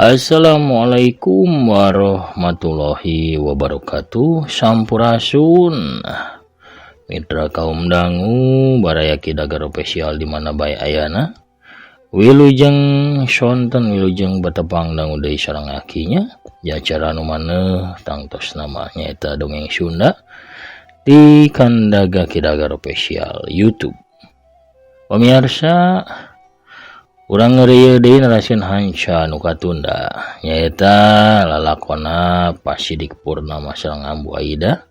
Assalamualaikum warahmatullahi wabarakatuh. Sampurasun Mitra kaum dangu baraya Ki Dagar Official di mana bae ayana. Wilujeng sonten wilujeng betepang dangu deui sareng akinya di acara nu maneuh tangtos nama nyaeta dongeng Sunda di Kandaga Ki Dagar Official YouTube. Pemirsa, urang ngeureuyeuh deui narasieun hanca nu katunda nyaeta lalakona Pak Sidik Purnama sareng Ambu Aida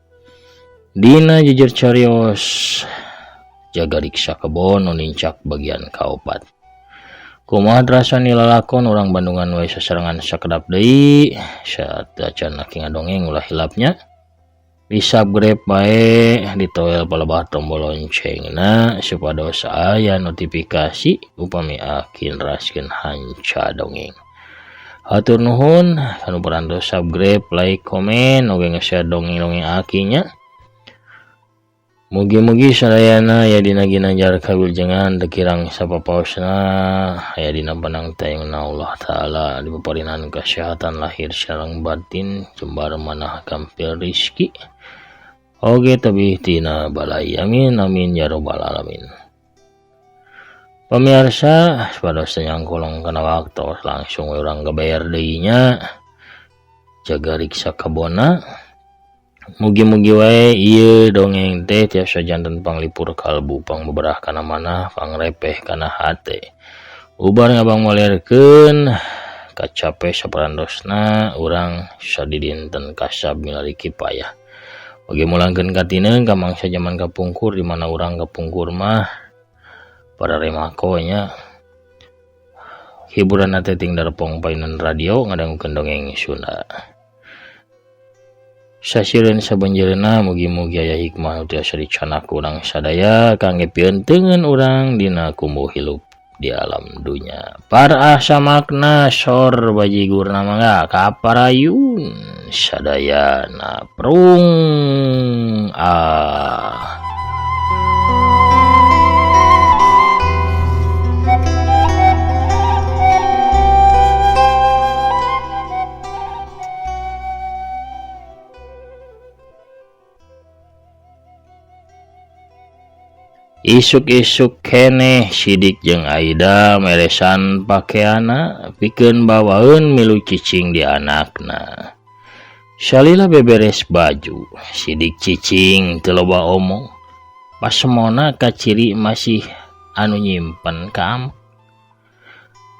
dina jejer carios Jagariksa Kebon nu nincak bagian kaopat. Kumaha rasani lalakon urang Bandungan wae sasarengan sakedap deui saacan aki ngadongeng ulah hilapnya di subscribe bae ditoel palebah tombol loncengna supados aya notifikasi upami aki neraskeun hanca dongeng. Hatur nuhun anu parantos subscribe, like, komen oge nge-share dongeng-dongeng akinya. Mugi-mugi sadayana aya dina ginanjar kawilujengan teu kirang sapapaosna aya dina panang tayungna Allah Ta'ala dipaparinan kesehatan lahir sareng batin jembar manah gampil rizki oge tebih tina balai amin amin ya robbal alamin. Pemirsa supados teu nyangkolong kana waktos langsung we urang geber deui nya Jagariksa Kebonna. Mugi-mugi wae ieu dongeng teh tiasa janten panglipur kalbu pangbeberah kana manah pangrepeh kana hate. Ubar ngabangmolerkeun kacape saparantosna urang sadidinten kasab milari kipayah. Oge mulangkeun katineung ka mangsa jaman kapungkur di mana urang kapungkur mah para remako nya hiburan teh ting darepong painan radio ngadangukeun dongeng Sunda. Sasireun sabanjeurna mugi-mugi aya hikmah nu tiasa dicanak ku urang sadaya kangge pieuteungeun urang dina kumbu hirup di alam dunya. Paraah samakna sor bajigurna mangga kaparayun sadayana prung ah. Isuk-isuk keneh Sidik jeung Aida meresan pakeana pikeun bawaeun milu cicing di anakna. Salila beberes baju, Sidik cicing teu loba omong. Pasemona kaciri masih anu nyimpen ka ambek.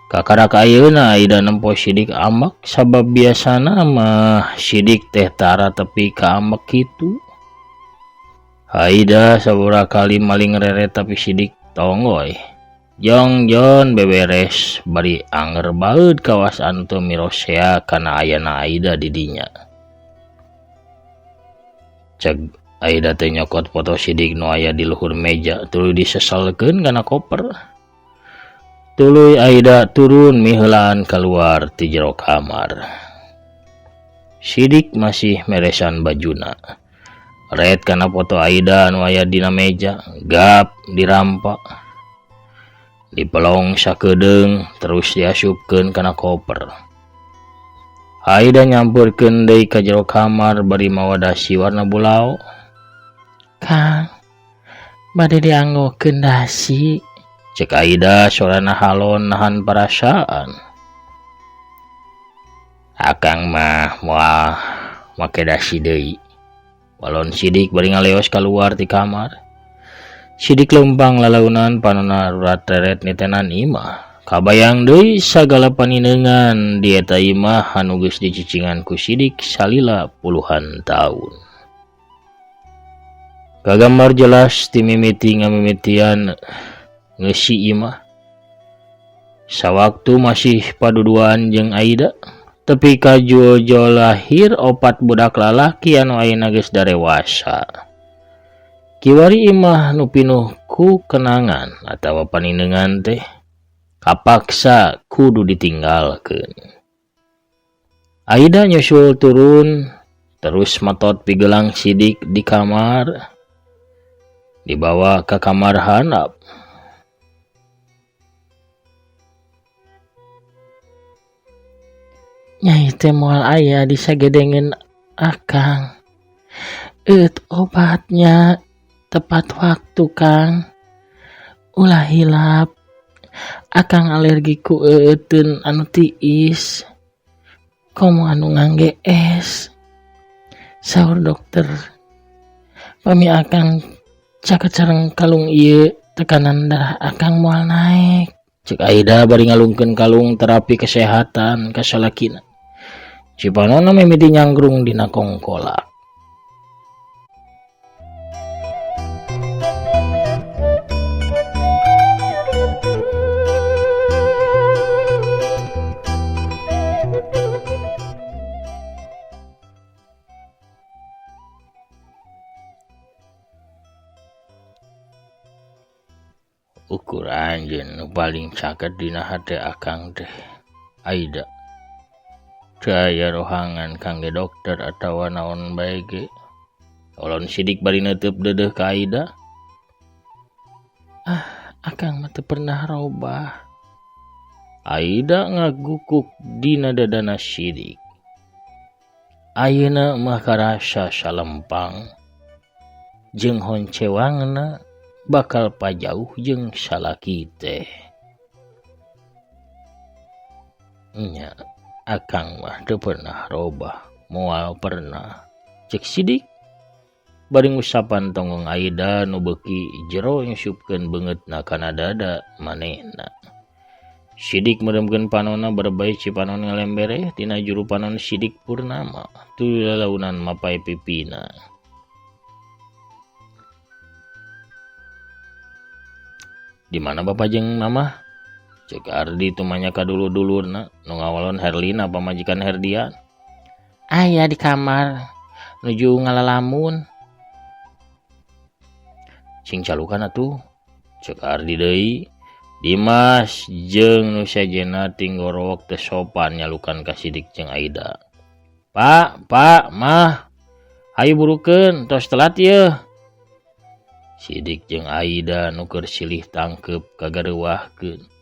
Kakarak ayeuna Aida nempo Sidik ambek sabab biasana mah Sidik teh tara tepi ka ambek kitu. Aida sababaraha kali maling reret tapi Sidik tonggoy. Jongjon beberes bari anger baeud kawas anu teu mirosea kana ayana Aida di dinya. Ceg Aida teh nyokot foto Sidik nu aya di luhur meja tuluy diseselkeun kana koper. Tuluy Aida turun miheulaan kaluar ti jero kamar. Sidik masih meresan bajuna. Red kana foto Aida anu aya dina meja, gap dirampa. Dipelong sakedeung terus diasupkeun kana koper. Aida nyampeurkeun deui ka jero kamar bari mawa dasi warna bulao. Kang, bade dianggokeun dasi. Cek Aida sorana halon nahan perasaan. Akang mah moal make dasi deui. Walon Sidik bari ngaleos kaluar ti kamar. Sidik lempang lalaunan panona rurat-reret nitenan imah. Kabayang deui sagala panineungan di eta imah anu geus dicicingan ku Sidik salila puluhan taun. Kagambar jelas ti mimiti ngamimitian ngeusi imah. Sawaktu masih paduduan jeung Aida, tepi ka Jojo lahir opat budak lalaki anu ayeuna geus darewasa. Kiwari imah nu pinuh ku kenangan atawa panineungan teh kapaksa kudu ditinggalkeun. Aida nyusul turun terus metot pigelang Sidik di kamar, dibawa ke kamar handap. Nyai teh moal aya di sagedengeun Akang. Eut obatnya tepat waktu Kang. Ulah hilap. Akang alergi ku eueuteun anu tiis. Komo anu ngangge es. Saur dokter. Pami Akang caket sareng kalung ieu tekanan darah Akang moal naek. Cek Aida bari ngalungkeun kalung terapi kesehatan ka salakina. Cipanonna mimiti nyanggrung dina kongkolak. Ukur anjeun nu paling caket dina hate Akang teh Aida. Teu aya rohangan kangge dokter atawa naon bae ge. Olon Sidik bari neuteub deudeuh ka Aida. Ah, Akang mah teu pernah robah. Aida ngagukuk dina dadana Sidik. Ayeuna mah karasa salempang jeung honcewangna bakal pajauh jeung salaki teh. Nya, Akang mah teu pernah robah, moal pernah. Cek Sidik bari ngusapan tonggong Aida nu beuki jero nyusupkeun beungeutna kana dada manehna. Sidik meremkeun panonna barebay cipanon ngalembereh tina juru panon Sidik Purnama tuluy lalaunan mapay pipina. Di mana bapak jeung mamah? Cek Ardi tumanya ka dulur-dulurna nu ngawalon Herlina pamajikan Herdian. Aya di kamar nuju ngalalamun. Cing calukan atuh. Cek Ardi deui. Dimas jeung nu sejenna tinggorowok teu sopan nyalukan ka Sidik jeung Aida. Pak, Pak, Mah, hayu burukeun tos telat yeuh. Sidik jeung Aida nu keur silih tangkeup kagareuwahkeun.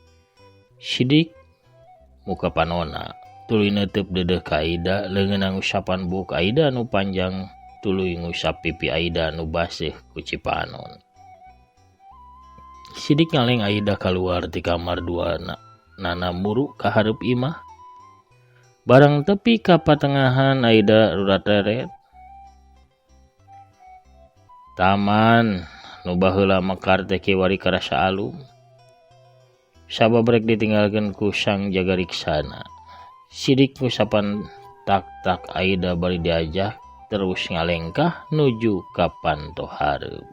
Sidik muka panona tuluy neuteub deudeuh ka Aida leungeunna ngusapan buuk Aida nu panjang tuluy ngusap pipi Aida nu baseuh ku cipanon. Sidik ngaleng Aida kaluar ti kamar dua nana muru ka hareup imah. Barang tepi ka patengahan Aida rurateret. Taman nu baheula mekar teh kiwari karasa alum. Sabab rek ditinggalkeun ku sang jaga riksana. Sidik ngusapan tak-tak Aida bari diajak terus ngalengkah nuju ka panto hareup.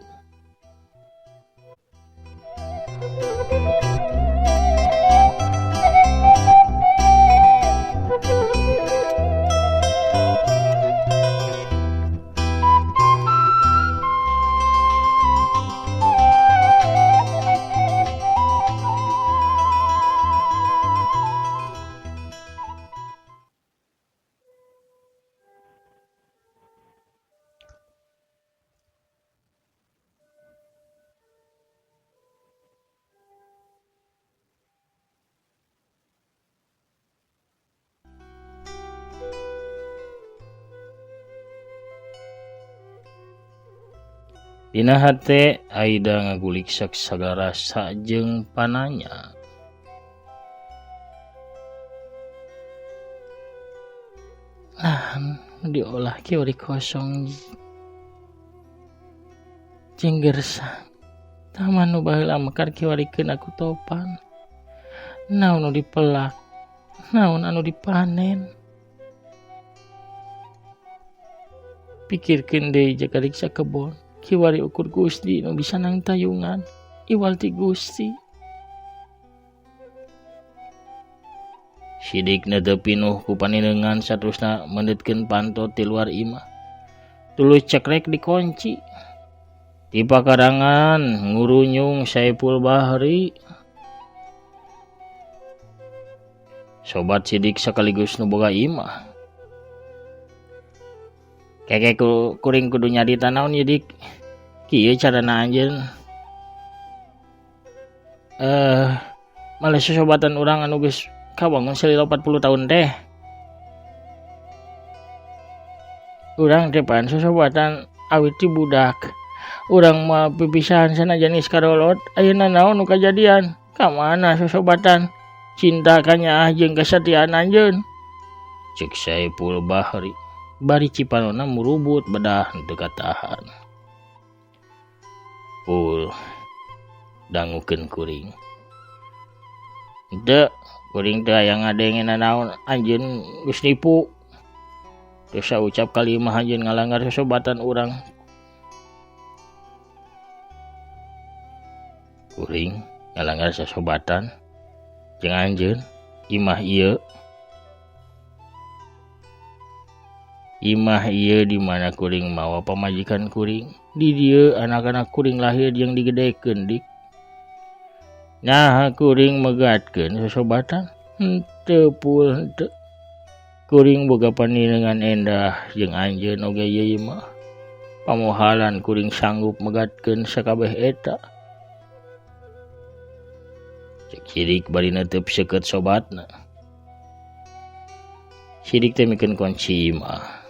Dina hate Aida ngagulik sagala rasa jeung pananya. Lahan diolah kiwari kosong jeung gersang. Taman nu baheula mekar kiwarikeun aku topan. Naon nu dipelak, naon anu dipanen. Pikirkeun deui jaga riksa kebon. Kiwari ukur Gusti nu bisa nang tayungan iwal ti Gusti. Sidik teu pinuh ku panineungan saterusna meundetkeun panto ti luar imah. Tuluy cekrek dikunci. Ti pakarangan ngurunyung Saipul Bahri. Sobat Sidik sekaligus nu boga imah. Keke kuring kudu nyarita naon ieu Dik. Kieu carana anjeun. Malah sosobatan urang anu geus kawangun salila 40 tahun teh. Urang teh pan sosobatan awit ti budak. Urang moal pipisahan sanajan geus karolot, ayeuna naon nu kajadian? Ka mana sosobatan? Cinta kanyaah jeung kasatiaan anjeun. Cek Saepul Bahri bari cipanona murubut bedah henteu katahan. Pul dangukeun kuring. Henteu, kuring teh hayang ngadenge nanaon anjeun geus nipu. Teu saucap kalimah anjeun ngalanggar sosobatan urang. Kuring ngalanggar sosobatan jeung anjeun imah ieu. Imah ieu di mana kuring mawa pamajikan kuring. Di dieu anak-anak kuring lahir jeung digedekeun dik. Nah kuring megatkeun sosobatan henteu pul henteu. Kuring boga panenengan endah jeung anjeun oge ieu mah. Pamohalan kuring sanggup megatkeun sakabeh eta. Cek Sidik bari neuteub seukeut sobatna. Sidik teh mikeun kunci imah.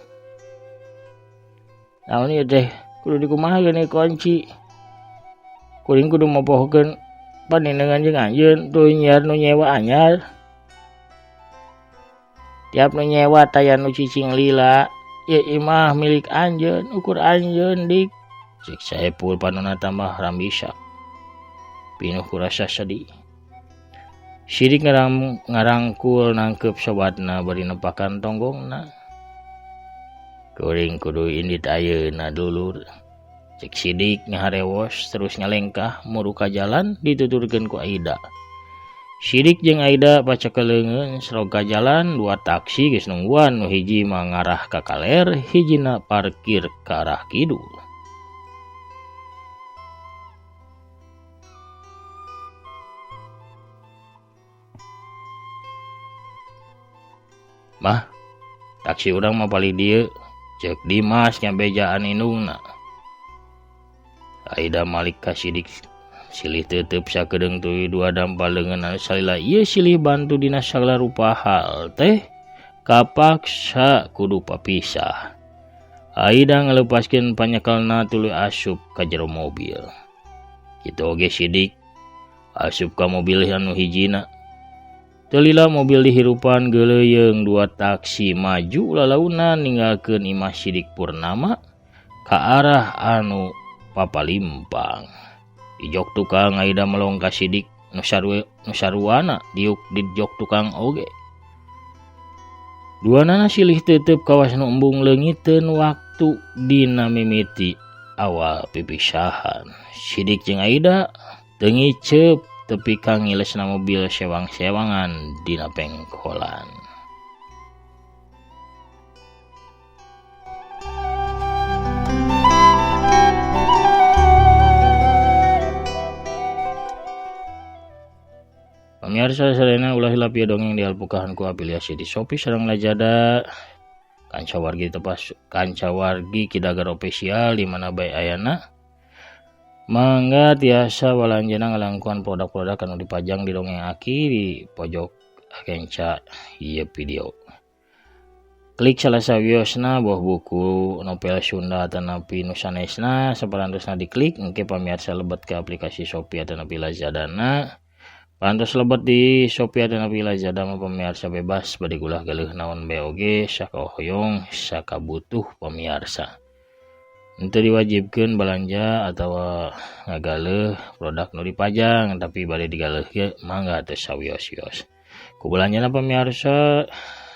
Naon ieu teh kudu dikumaha geuning kunci. Kuring kudu mopohokeun panenengan jeung anjeun tuluy nyiar nu nyewa anyar. Tiap nu nyewa taya nu cicing lila, ieu imah milik anjeun, ukur anjeun dik. Cek Saepul panona tambah rambisak. Pinuh ku rasa sedih. Sidik ngarangkul nangkeup sobatna bari nepakan tonggongna. Kuring kudu indit ayeuna dulur. Cek Sidik ngaharewos terus ngalengkah muru ka jalan dituturkeun ku Aida. Sidik jeung Aida pacakeleungeun serog ka jalan dua taksi geus nungguan nu hiji mah ngarah ka kaler hijina parkir ka arah kidul. Mah, taksi urang mah palih dieu. Cek Dimas nyabejaan indungna. Aida malik ka Sidik silih teuteub sakedeung tuluy dua dampal leungeun anu salila ieu silih bantu dina sagala rupa hal teh kapaksa kudu papisah. Aida ngalepaskeun panyekelna tuluy asup ka jero mobil. Kitu oge Sidik asup ka mobil anu hijina. Telila mobil dihirupan geuleuyeung dua taksi maju lalaunan ninggalkeun imah Sidik Purnama ka arah anu papalimpang. Di jok tukang Aida melong ka Sidik nu saruana diuk di jok tukang oge. Duanana silih teuteub kawas nu embung leungiteun waktu dina mimiti awal pipisahan. Sidik jeung Aida teu ngiceup tepi ka ngilesna mobil sewang-sewangan dina pengkolan. Pamirsa sadayana ulah hilap ieu dongeng dialpukahan ku afiliasi di Shopee sareng Lazada. Kanca wargi tepas kanca wargi Kidagar Official di mana bae ayana. Mangga tiasa walanjana ngalangkuan produk-produk anu dipajang di dongeng aki di pojok kenca ieu video. Klik salah sawiosna boh buku novel Sunda atanapi nu sanesna saparantosna diklik engke pamirsa lebet ke aplikasi Shopee atanapi Lazadana. Parantos lebet di Shopee atanapi Lazada mah pamirsa bebas bade gulah galeuh naon bae oge sakahoyong sakabutuh pamirsa. Henteu diwajibkeun balanja atawa ngagaleuh produk nu dipajang tapi bade digaleuh ge mangga teu sawios-wios. Ku balanjana pamirsa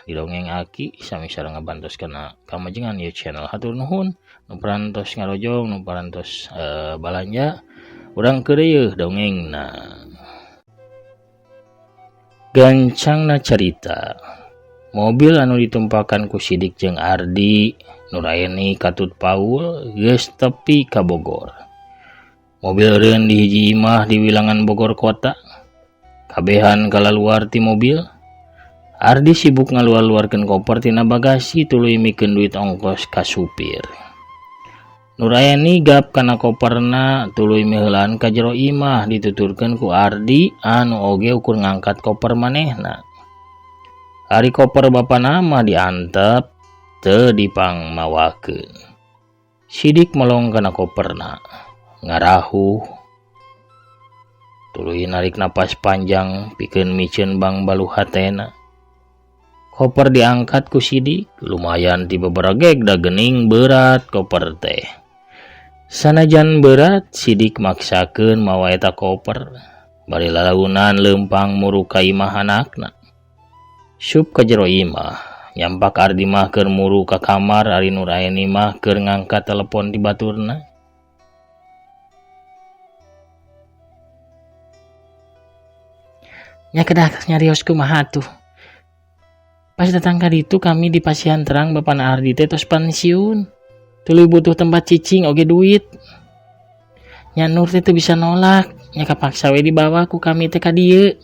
di dongeng aki sami sareng ngabantos kana kamajengan ieu channel. Hatur nuhun nu parantos ngarojong nu parantos balanja urang keur ieu dongengna. Gancangna carita mobil anu ditumpakan ku Sidik jeung Ardi Nuraini katut Paul geus tepi ka Bogor. Mobil eureun di hiji imah di wilangan Bogor kota. Kabehan kalaluar ti mobil. Ardi sibuk ngaluar-luarkeun koper tina bagasi tuluy mikeun duit ongkos ka supir. Nuraini gap kana koperna tuluy miheulaan ka jero imah dituturkeun ku Ardi anu oge ukur ngangkat koper manehna. Ari koper bapana mah diantep teu dipangmawakeun. Sidik melong kana koperna, ngarahuh. Tuluy narik napas panjang pikeun miceun bangbaluh hatena. Koper diangkat ku Sidik, lumayan ti beberegeg da geuning berat koper teh. Sanajan berat, Sidik maksakeun mawa eta koper. Bari lalaunan leumpang muru ka imah anakna. Sup ka jero imah, nyampak Ardi mah keur muru ka kamar ari Nuraeni mah keur ngangkat telepon ti baturna. Nya kedah nyarios kumaha atuh. Pas datang ka ditu kami di pasihan terang bapana Ardi teh tos pensiun. Tuluy butuh tempat cicing oge duit. Nya Nur teh teu bisa nolak, nya kapaksa we dibawa ku kami teh ka dieu.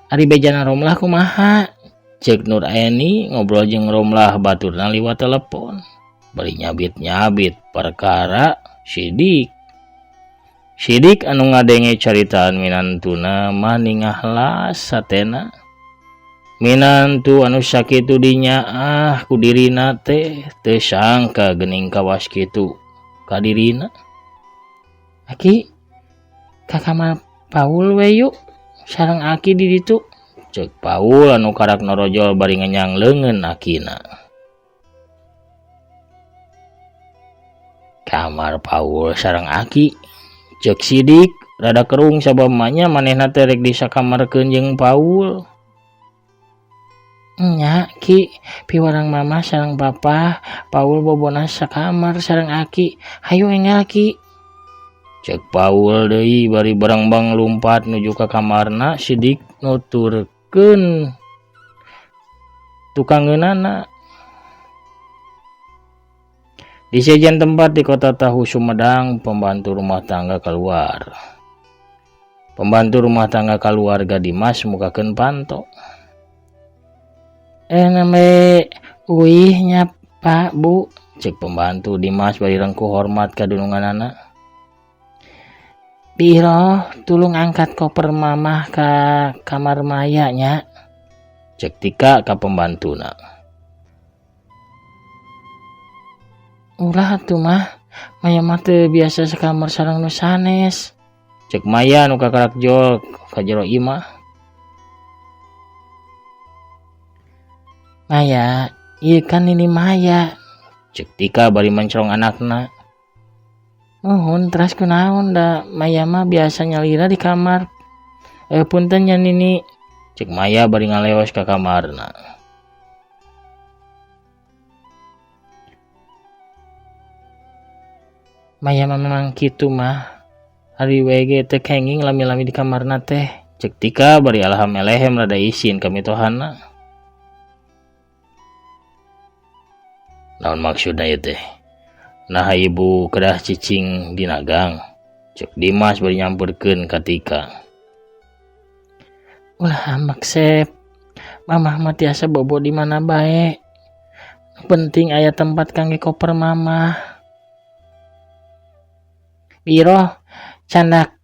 Ari bejana Romlah kumaha? Ceuk Nur Aeni ngobrol jeung Romlah baturna liwat telepon. Bari nyabit-nyabit perkara Sidik. Sidik anu ngadenge caritaan minantuna mah ningahlas satena. Minantu anu sakitu dinyaah ku dirina teh teu sangka geuning kawas kitu ka dirina. Aki ka kamar Paul we yuk sareng Aki di ditu. Ceuk Paul anu karak norojol bari ngenyang leungeun akina. Kamar Paul sareng Aki. Ceuk Sidik rada kerung sabab manya manehna teh rek disakamarkeun jeung Paul. Nya Ki, piwarang mama sareng papa, Paul bobona sakamar sareng Aki. Hayu enggal Ki. Ceuk Paul deui bari barengbang lumpat nuju ka kamarna. Sidik nuturkeun tukangeunana. Di sejen tempat di kota Tahu Sumedang, pembantu rumah tangga keluar. Pembantu rumah tangga keluarga Dimas mukakeun panto. Name uih nya Pak Bu, cek pembantu Dimas bari rengkuh hormat ka dununganana. Biro, tulung angkat koper mamah ka kamar Maya nya. Cek Tika ka pembantuna. Ulah atuh mah, Maya mah teu biasa sakamar sareng nu sanes. Cek Maya nu kakarak jol ka jero imah. Maya, ieu kan nini Maya. Cek Tika bari mencrong anakna. Muhun teras kunaon da Maya mah biasa nyalira di kamar. Punten nya nini. Cek Maya bari ngaleos ka kamarna. Maya mah memang kitu mah. Ari we ge teu kenging lami-lami di kamarna teh. Cek Tika bari alham elehem rada isin ka mitohana. Naon maksudna ieu teh? Nah ibu kedah cicing dina gang. Cek Dimas bari nyamperkeun ka Tika. Ulah ambek sep. Mamah mah tiasa bobo di mana bae. Nu penting aya tempat kangge koper mamah. Biro, candak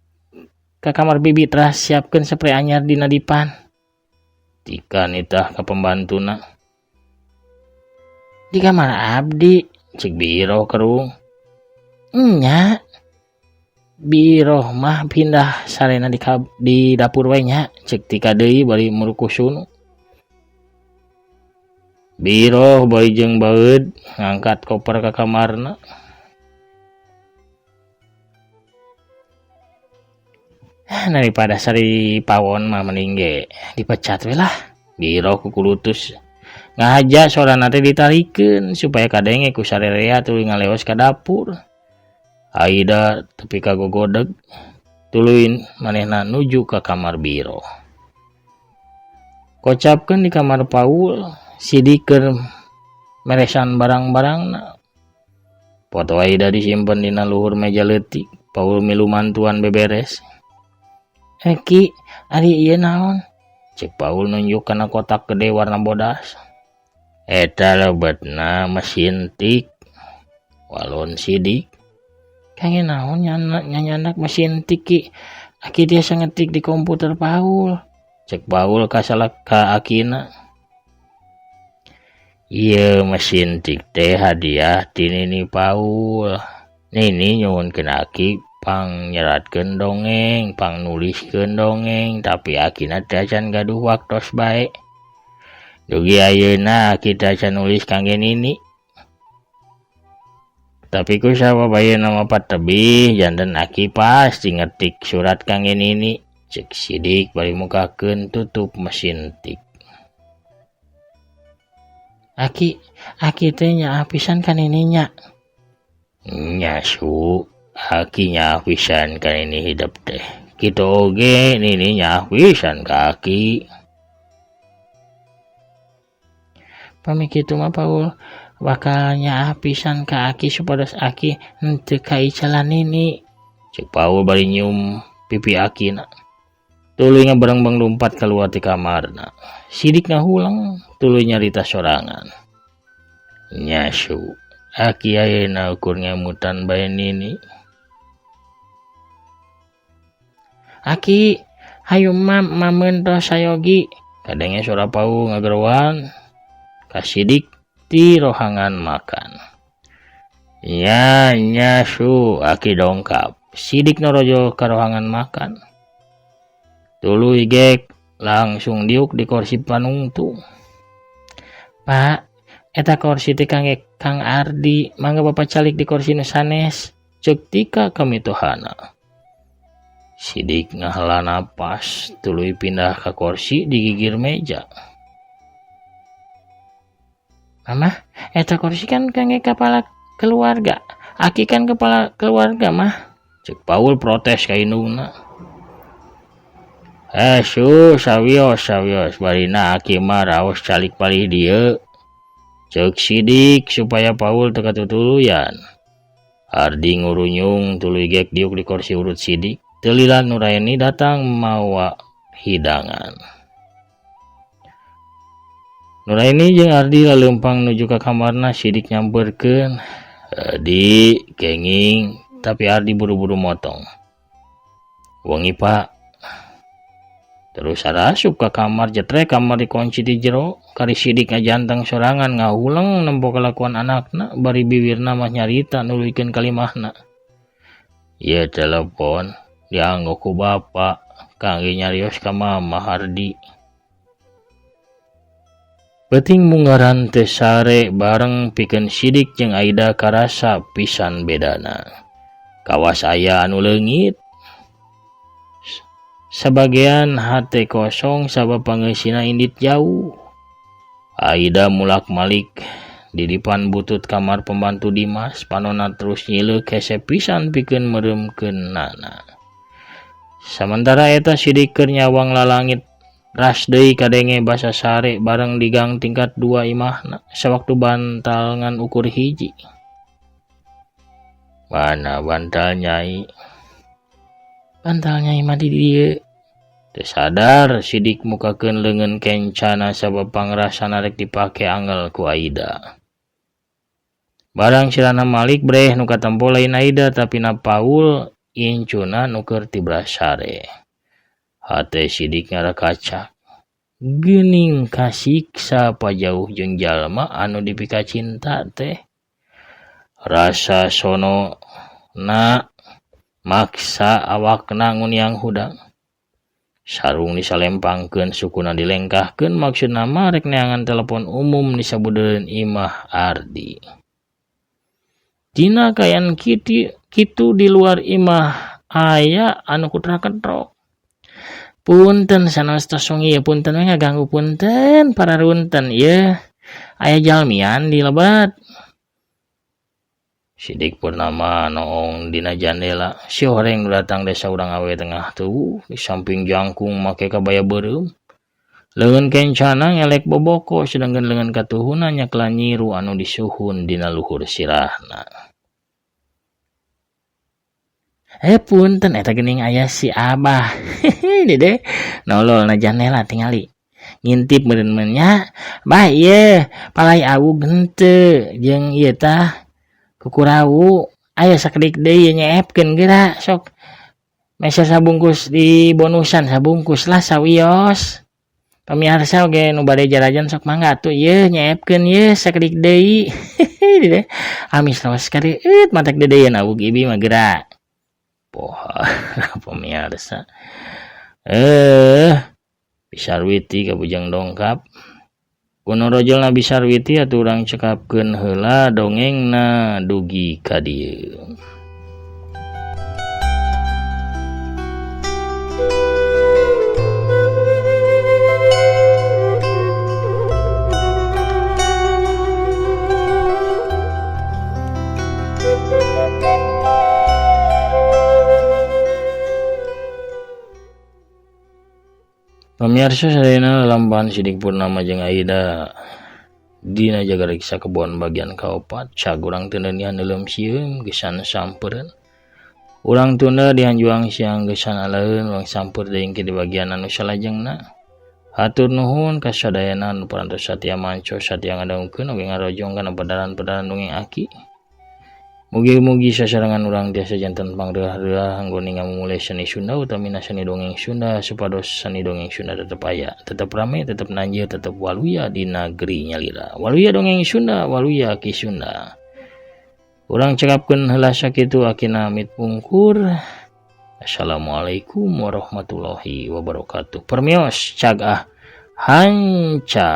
ka kamar bibi teras siapkeun spray anyar dina dipan. Tika nitah ka pembantuna. Di kamar abdi, cek Biro kerung. Nya. Biro mah pindah sarena di dapur we nya, cek Tika deui bari murukuh sunu. Biro bari jeung baeud ngangkat koper ka kamarna. Daripada sari pawon mah mending ge dipecat we lah. Biro kukulutus ngahaja sorana teh ditarikeun supaya kadenge ku sarerea tuluy ngaleos ka dapur. Aida tepi ka gogodeg tuluy manehna nuju ka kamar Biro. Kocapkeun di kamar Paul, Sidik keur meresan barang-barangna. Foto Aida disimpen dina luhur meja leutik. Paul milu mantuan beberes. Ki, ari ieu naon? Cek Paul nunjuk kana kotak gede warna bodas. Eta lebetna mesin tik. Walon Sidik. Kangge naon nyanyandak mesin tik ki? Aki tiasa ngetik di komputer Paul. Cek Paul kasalak ka akina. Ieu mesin tik teh hadiah ti Nini Paul. Nini nyuhunkeun aki pangnyeratkeun dongeng, pangnuliskeun dongeng, tapi akina teh acan gaduh waktos bae. Dugi ayeuna aki teh acan nulis kangge Nini. Tapi ku sabab ayeuna mah patebih janten aki pasti ngetik surat kangge Nini. Cek Sidik bari mukakeun tutup mesin tik. Aki, aki teh nyaah pisan ka Nini nya. Nya su, aki nyaah pisan ka Nini hidep teh. Kitu oge Nini nyaah pisan ka aki. Pami kitu mah Paul bakal nyaah pisan ka aki supados aki henteu kaicalan Nini. Cek Paul bari nyium pipi akina. Tuluy ngabarengbeng lumpat kaluar ti kamarna. Sidik ngahuleng tuluy nyarita sorangan. Nya su, aki ayeuna ukur ngemutan bae Nini. Aki, hayu mam mameun tos sayogi. Kadenge suara Paul ngageroan ka Sidik ti rohangan makan. Nya nya su, aki dongkap. Sidik norojol ka rohangan makan. Tuluy gek langsung diuk di kursi panungtung. Pak, eta kursi teh kangge Kang Ardi, mangga bapak calik di kursi nu sanes. Ceuk Tika kamitohana. Sidik ngahela napas, tuluy pindah ka kursi di gigir meja. Mama, eta kursi kan kangge kepala keluarga. Aki kan kepala keluarga mah. Ceuk Paul protes ka indungna. Su, sawios, sawios, barina aki mah raos calik palih dieu. Ceuk Sidik supaya Paul teu katutuluyan. Ardi ngurunyung tuluy gek diuk di kursi urut Sidik. Teu lila Nuraini datang mawa hidangan. Nuraini jeung Ardi laleumpang nuju ka kamarna. Sidik nyamperkeun. Di kenging, tapi Ardi buru-buru motong. Wengi Pak. Terus arasup ka kamar jetrek kamar dikunci di jero. Kari Sidik ngajanteng sorangan ngahuleng nempo kalakuan anakna bari biwirna mah nyarita nuluykeun kalimahna. Ieu telepon dianggo ku bapa kangge nyarios ka mama Ardi. Peuting munggaran teu sare bareng pikeun Sidik jeung Aida karasa pisan bedana. Kawas aya anu leungit. Sabagean hate kosong sabab pangeusina indit jauh. Aida mulak-malik di dipan butut kamar pembantu Dimas, panona terus nyileuk hese pisan pikeun meureumkeun nana. Samantara eta Sidik keur nyawang lalangit ras deui kadenge basa sare bareng di gang tingkat 2 imahna sawaktu bantal ngan ukur hiji. Mana bantal nyai? Bantal nyai mah di dieu. Teu sadar Sidik mukakeun leungeun kencana sabab pangrasana rek dipake angel ku Aida. Barang sirana malik breh nu katempo lain Aida tapi na Paul incuna nu keur tibra sare. Hate Sidik ngarakacak. Geuning kasiksa pajauh jeung jalma anu dipikacinta teh. Rasa sono na maksa awakna nguniang hudang. Sarung disalempangkeun sukuna dilengkahkeun maksudna mah rek neangan telepon umum di sabudeureun imah Ardi. Dina kaayaan kitu di luar imah aya anu kutra-ketrok. Punten sanes tos wengi ieu punten we ngaganggu punten pararunten ieu aya jalmian di lebat. Sidik Purnama noong dina jandela. Si horeng nu datang desa urang awe tengah tuh di samping jangkung make kabaya beureum. Leungeun kencana ngelek boboko sedangkan leungeun katuhuna nyakla nyiru anu disuhun dina luhur sirahna. Punten eta geuning aya si Abah. Dede nolol na jandela tingali. Ngintip meureun nya. Bah ieu palai awug henteu jeung ieu tah kukurawu aya sakedik deui nyeepkeun geura sok. Meser sabungkus di bonusan sabungkus lah sawios. Pamiarsa oge nu bade jarajan sok mangga atuh ieu nyeepkeun ieu sakedik deui. Amis raos kareueut matak deudeuieun awug ibi mah geura. Pohara pamiarsa. Bisarwiti ka Bujang Dongkap. Kuno rojolna Bisarwiti atuh urang cekapkeun heula dongengna dugi ka dieu. Pamiarsa sadayana lalampahan Sidik Purnama jeung Aida dina jaga riksa kebon bagian kaopat cag urang teu neunihan neuleum sieun geusan sampereun. Urang tunda dihanjuang siang geusan alaeun urang samper deui engke di bagian anu salajengna. Hatur nuhun ka sadayana anu parantos satia manco satia ngadangukeun oge ngarojong kana pedaran-pedaran dongeng aki. Mugi-mugi sasarengan urang tiasa janten pangreuah-reuah anggone ngamumule seni Sunda utamina seni dongeng Sunda supados seni dongeng Sunda tetep aya, tetep rame, tetep nanjeur, tetep waluya di nagri nyalira. Waluya dongeng Sunda, waluya Ki Sunda. Urang cekapkeun heula sakitu akina amit pungkur. Assalamualaikum warahmatullahi wabarakatuh. Permios cag ah hanca.